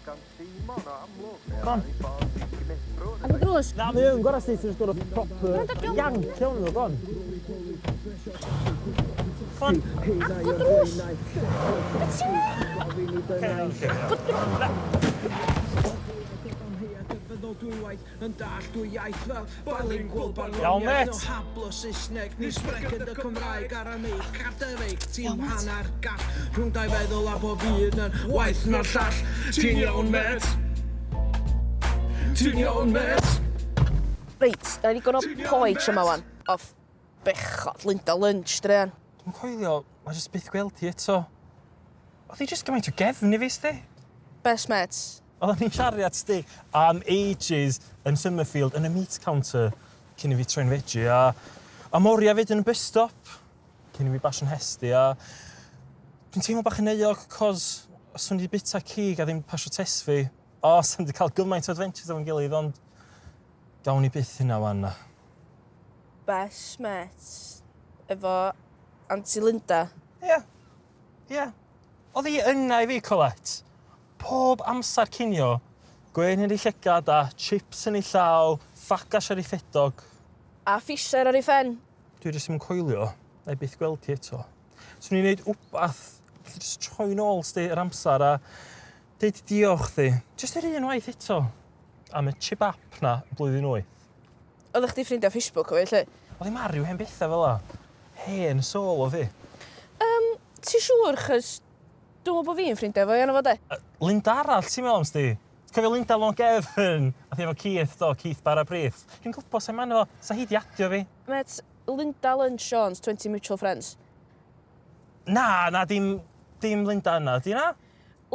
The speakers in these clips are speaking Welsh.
Go on. Agor drws. Na, mae yn gorau sti, ti'n just gorau proper yank iawn iddo, go on. Go on. Agor drws. Be ti'n neud? Agor drws. Yn dallt dwy iaith fel bilingual Iawn, mêt. Hablo Saesneg, ni sbreced y Cymraeg Aramaic, Ardeveic, ti'n hanner gall Rhwng dau feddwl a bob un yn waeth na'r llall Ti'n iawn, mêt? Ti'n iawn, mêt? Reit, da ni ddigon o poetry yma wan. Off bechod Linda Lunch, druan. Dwi'n coelio, mae jyst byth gweld hi eto. Oedd hi jyst gymaint o gefn i fi, sti. Best mates. Oedden ni'n siarad sti am ages yn Summerfield yn y meat counter cyn i fi troi'n veggie a am oriau fyd yn y bus stop cyn i fi basio'n hesti a dwi'n teimlo bach yn euog cos os o'n i 'di bita cig a ddim pasio test fi o, sa'n 'di cael gymaint o adventures efo'n gilydd ond gawn ni byth hynna wan na. Best mates efo Aunty Linda. Ie. Ie. Oedd hi yna i fi, Colette. Pob amser cinio, gwên yn ei llygad a chips yn ei llaw, ffagas ar ei ffedog. A Fisher ar ei phen. Dwi jyst ddim yn coelio, na i byth gweld hi eto. Swn i'n neud wbath, gallu jyst troi nôl sti yr amser a deud diolch chdi, jyst yr un waith eto, am y chibap na yn blwyddyn wyth. Oeddech chdi ffrindiau Facebook efo hi 'lly? Oedd hi'm ar ryw hen betha fel 'a. Hen soul oedd hi. Yym, ti siŵr 'chos Dwi'n meddwl bod fi'n ffrindiau efo hi arno fo de. Linda arall ti'n meddwl am sti? Ti'n cofio Linda Lôn Gefn? Ath hi efo Keith do, Keith Bara Brith. Dwi'n gwybod sa'n man efo, sa hi di adio fi. Met, Linda Lunch Jones, 20 mutual friends. Na, na, dim, dim Linda yna, di na?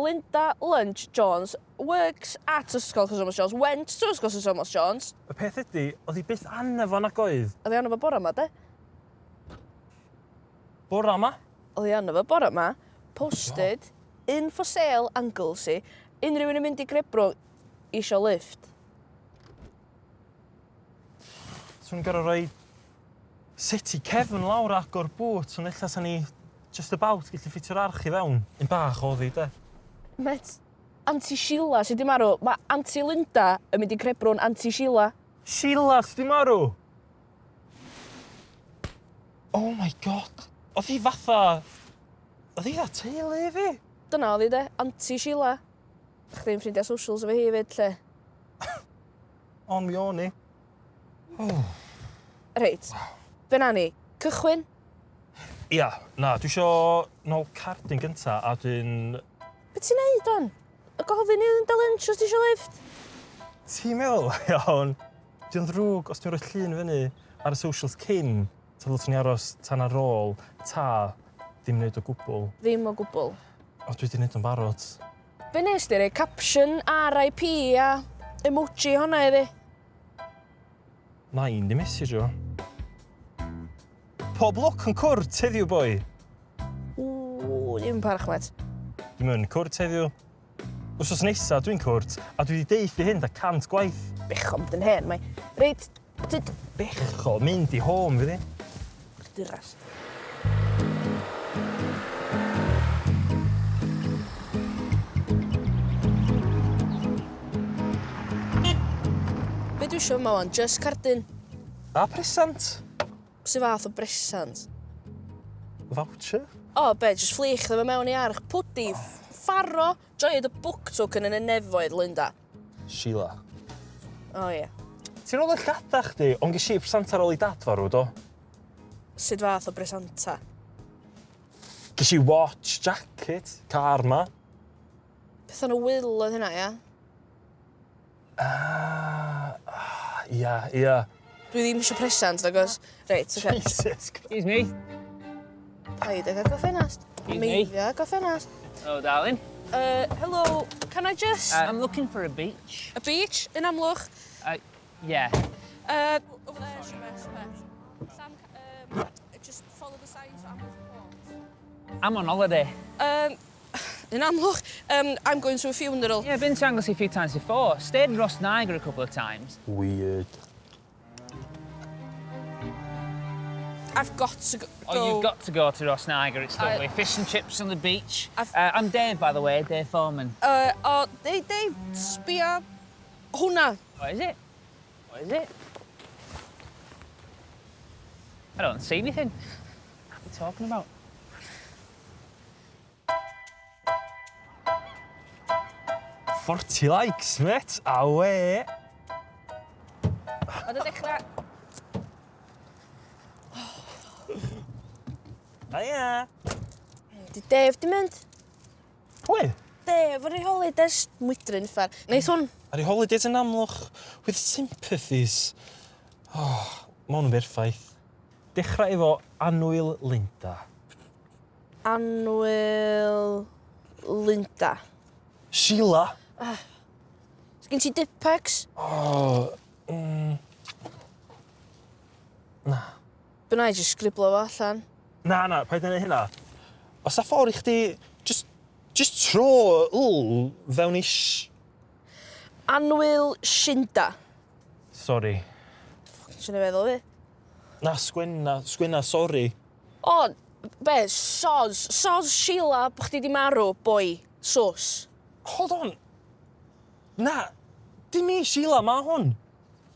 Linda Lunch Jones works at Ysgol Sir Thomas Jones, went to Ysgol Sir Thomas Jones. Y peth ydi, oedd hi byth arno fo nag oedd? Oedd hi arno fo bore 'ma de. Bora 'ma? Oedd hi arno fo bore 'ma. Posted, in for sale, Anglesey. Unrhyw un yn mynd i Grebrwng isio lift. Swn i'n gor'o' rhoi seti cefn lawr a agor bŵt ond ella sa ni just about gallu ffitio'r arch i fewn. Un bach o'dd hi 'de. Mêt, Aunty Sheila sy 'di marw. Ma' Aunty Linda yn mynd i Crebrwn Aunty Sheila. Sheila sy 'di marw? Oh my God! O'dd hi fatha... O'dd hi fatha teulu i fi. Dyna o'dd hi de, Aunty Sheila. Chdi'n ffrindia socials efo hi 'fyd 'lly. On mi o'n i. O. Reit. Be' nawn ni? Cychwyn? Ia, na, dwi isio nôl cardyn gynta a 'dyn... Be' ti'n neud wan? Y gofyn i Linda Lynch os ti isio lifft? Ti'n meddwl? Iawn. 'Di o'n ddrwg os dwi'n rhoi llun fyny ar y socials cyn, ta ddylswn i aros tan ar ôl, ta ddim neud o gwbwl? Ddim o gwbwl. O dwi 'di neud o'n barod. Be nes di roi caption RIP a emoji honna iddi? Nain 'di message o. Pob lwc yn cwrt heddiw boi! Ww, ddim parch mêt. Dwi'm yn cwrt heddiw. Wsos nesa dwi'n cwrt, a dwi 'di deutha hyn 'tha 100 gwaith. Bechod mynd yn hen mae. Reit, tyd. Bechod mynd i home fydd hi. Chdyras. Be dwi isio yma wan? Just cardyn. A presant. Su fath o bresant? Voucher? O, be, just fflich ddo fe mewn i arch. Pwdi, ffaro, joio dy book token yn y nefoedd, Linda. Sheila. O, ie. Ti'n ôl y llada chdi, ond ges i presanta ar ôl i dad farw, do? Sut fath o bresanta? Ges i watch, jacket, car ma. Pethau'n y will oedd hynna, ia? Ah, ah, ia, ia. Dwi ddim eisiau presant, nagos. Reit, oce. Okay. Jesus Christ. Excuse me. Paid ag agor ffenast. Excuse me. Meiddia agor ffenast. Hello, darling. Hello, can I just... I'm looking for a beach. A beach in Amlwch? Yeah. Over there, Shobet, Shobet. Sam, just follow the signs for Amlwch Port. I'm on holiday. In Amlwch, I'm going to a funeral. Yeah, been to Anglesey a few times before. Stayed in Rhosneigr a couple of times. Weird. I've got to go. Oh, you've got to go to Rhosneigr. It's lovely. Fish and chips on the beach. I've- I'm Dave, by the way, Dave Foreman. O, Dave, Dave, sbia hwnna. What is it? What is it? I don't see anything. What are you talking about? 40 likes, mate. Awe. Oedd y dechrau. Hiya. Di Dave di mynd? Pwy? Dave ar ei holidays, mwydryn uffar. Neith hwn. Ar ei holidays yn Amlwch with sympathies. Oh, ma' hwn yn berffaith. Dechrau efo Annwyl Linda. Annwyl Linda. Sheila. Sgyn ti Dipex? Oh, Byna i jyst sgriblo fo allan. Na, na, paid â neud hynna. Oes 'na ffordd i chdi just tro l fewn i sh... Annwyl Shinda. Sorry. Swn i'n feddwl fi. Na, sgwenna, sgwenna, sorry. O, be, soz. Soz Sheila bo chdi di marw, boi. Sos. Hold on. Na, dim i Sheila ma hwn.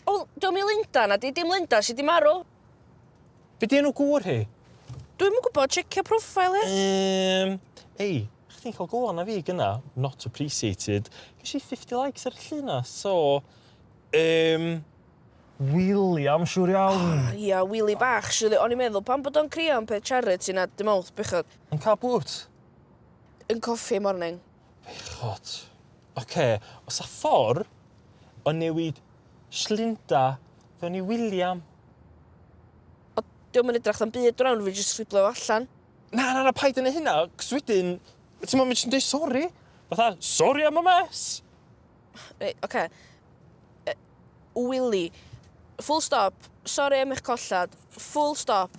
O, diolch i Linda na di, dim Linda sydd di marw. Be di enw gŵr hi? Dwi'm yn gwybod, checio profile hi. Ei, chdi'n cael go na fi gynna, not appreciated. Ges i 50 likes ar y llun na, so... William, siŵr iawn. Ia, Willy bach, siwr. O'n i'n meddwl, pam bod o'n crio am peth charity na, dim ots, bechod. Yn cael bwt. Yn coffee morning. Bechod. Oce, oes 'na ffordd o newid Shlinda fewn i William? O, diolch yn edrych am byd rhan, fi jyst sgriblo fo allan. Na, na, na, paid yn hynna, cos wedyn, ti'n meddwl, jyst yn dweud sori. Fatha, sorry am y mess. Reit, oce. Willy. Full stop. Sorry am eich collad. Full stop.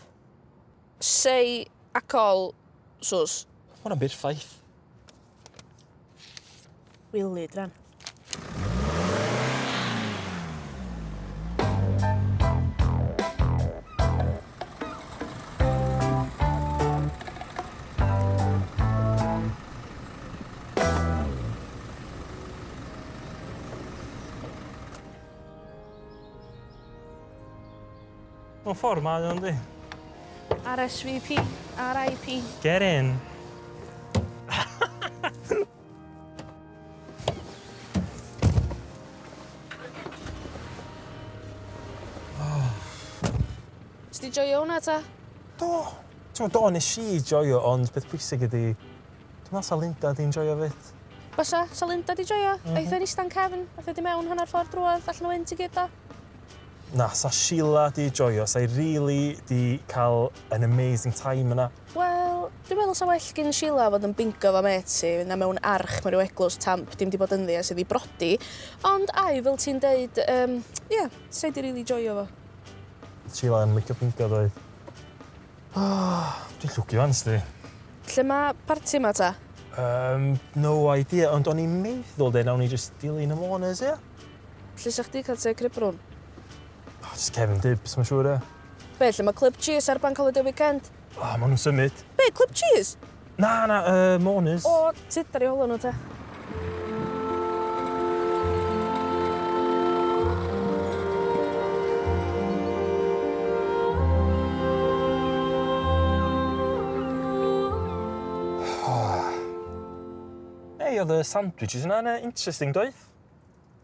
Say a call. Sus. Ma' hwnna'n berffaith. Willy, dran. Mewn ffordd mae o, yndi? RSVP. RIP. Get in. Sdi joio hwnna ta? Do. Ti'n meddwl, do, nes i joio, ond beth pwysig ydi, dwi'n meddwl sa Linda di'n joio fyd. Bysa, sa Linda di joio. Mm -hmm. Aeth o'n istan cefn, aeth o di mewn hanner ffordd drwodd, allan o wynt i gyd o. Na, sa Sheila di joio, sa i really di cael an amazing time yna. Wel, dwi'n meddwl sa well gyn Sheila fod yn bingo fo mêt i, na mewn arch mewn rhyw eglwys tamp, dim di bod ynddi ers iddi brodi. Ond ai, fel ti'n deud, ie, yeah, sa i di really joio fo. Sheila yn licio bingo doedd. Oh, dwi'n llwgu fan, sti. Lle mae parti yma ta? No idea, ond o'n i'n meddwl de, nawn ni just dilyn y mourners, ie? Lle sa chdi cael te crib? Oh, just Kevin Dibs, mae'n siŵr, ie. Be, lle mae Club Cheese ar Bank Holiday Weekend? Oh, maen nhw'n symud. Be, Club Cheese? Na, na, mourners. O, tyd ar ei hôl nhw te. Ei, oedd y sandwiches yna'n interesting, doedd?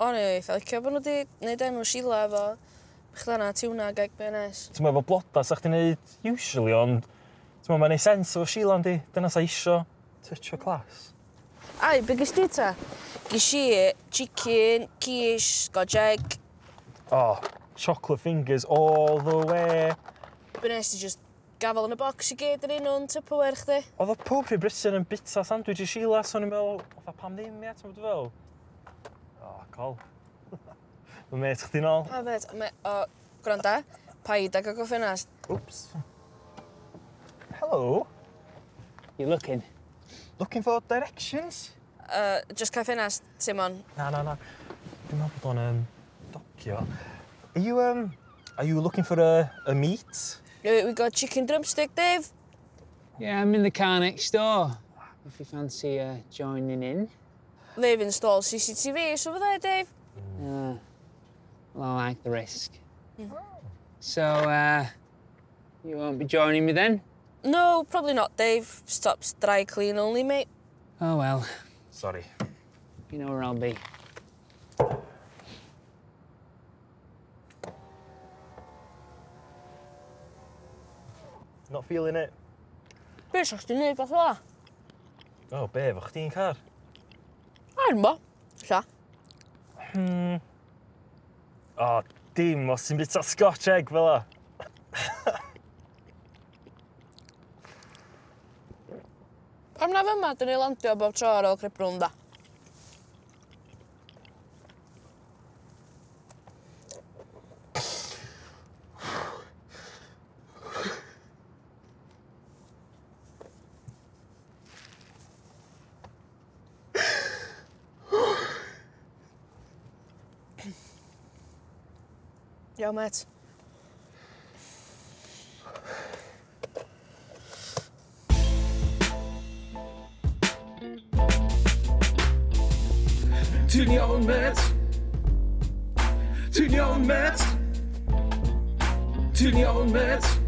O'n i eitha licio bod nhw wedi gwneud enw Sheila efo bechdanna tuna ag egg mayonnaise. Ti'n meddwl, efo bloda sa chdi'n neud usually, ond ti'n meddwl, mae'n neud sense efo Sheila, yndi? Dyna sa isio. Touch o class. Ai, be gys di ta? Ges i chicken, quiche, scotch egg. Oh, chocolate fingers all the way. Be nes ti just gafel yn y bocs i gyd yn un o'n Tupperware chdi? Oedd o pob rhy brysur yn bita sandwich i Sheila, so o'n i'n meddwl, fatha pam ddim, ie, ti'n meddwl fel? Oh, col. Mae met chdi nôl. O, fet, me, o, gwranda, paid ag o ffenast. Oops. Hello. You're looking. Looking for directions? Just cael ffenast, Simon. Na, na, na. Dwi'n meddwl bod o'n docio. Are you looking for a meet? We got chicken drumstick, Dave. Yeah, I'm in the car next door. If you fancy joining in. They've installed CCTV over there, Dave. Well, I like the risk. So, you won't be joining me then? No, probably not, Dave. Stops dry clean only, mate. Oh, well, Sorry. you know where I'll be. Not feeling it. Be sa chdi'n neud beth fel O, be, efo chdi'n car? A, dwi'n bo. Lla. O, dim os ti'n bita Scotch egg fel 'a. Pam na fyma dyn ni landio bob tro ar ôl crip rownd da? Iawn, mêt. Ti'n iawn, mêt? Ti'n iawn, mêt? Ti'n iawn, mêt?